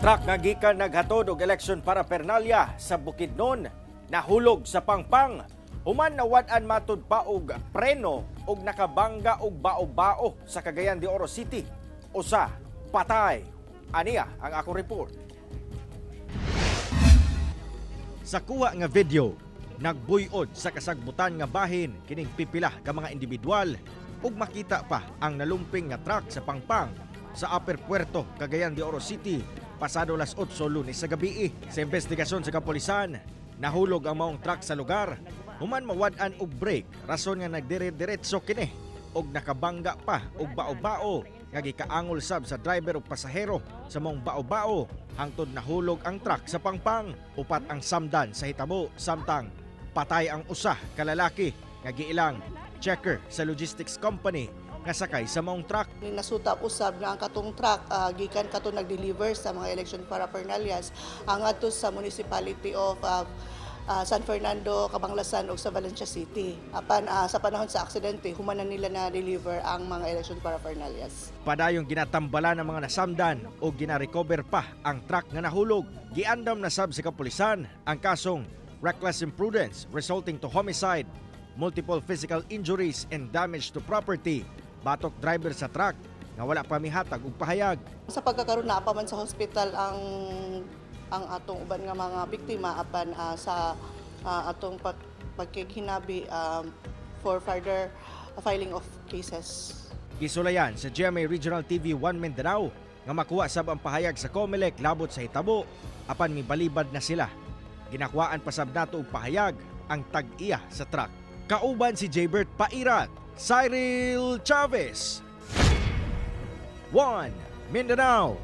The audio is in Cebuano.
Truck nga gikan naghatod og election paraphernalia sa Bukidnon nahulog sa pangpang. Human nawad-an matud pa og preno og nakabangga og bao-bao sa Cagayan de Oro City. Usa patay. Aniya ang akong report. Sa kuha nga video, nagbuyod sa kasagbutan nga bahin kining pipila ka mga individual ug makita pa ang nalumping nga truck sa pangpang sa Upper Puerto, Cagayan de Oro City, pasado las 8 Lunes sa gabi. Sa investigasyon sa kapolisan, nahulog ang maong truck sa lugar human mawad-an og brake, rason nga nagdire-diretso kini og nakabangga pa og bao-bao nga gikaangol sab sa driver ug pasahero sa maong bao-bao hangtod nahulog ang truck sa pangpang. Upat ang samdan sa hitabo samtang patay ang usa ka lalaki nga giilang checker sa logistics company nga sakay sa maong truck. Nasuta usab nga ang katong truck gikan kato nag-deliver sa mga election paraphernalias ang adto sa municipality of San Fernando, Cabanglasan ug sa Valencia City. Apan sa panahon sa aksidente, human na nila na deliver ang mga election paraphernalias. Padayong ginatambala ng mga nasamdan o gina-recover pa ang truck nga nahulog. Giandam na sab sa kapulisan ang kasong reckless imprudence resulting to homicide, multiple physical injuries and damage to property batok driver sa truck nga wala pa mihatag og pahayag. Sa pagkakaroon, naa pa man sa hospital ang atong uban nga mga biktima, apan sa atong pagkighinabi for further filing of cases. Gisulayan sa GMA Regional TV 1 Mindanao nga makuha sab ang pahayag sa COMELEC labot sa hitabo, apan mibalibad na sila. Ginakuhaan pa sab nato og pahayag ang tag-iya sa truck. Kauban si Jaybert Pairat, Cyril Chavez. 1 Mindanao.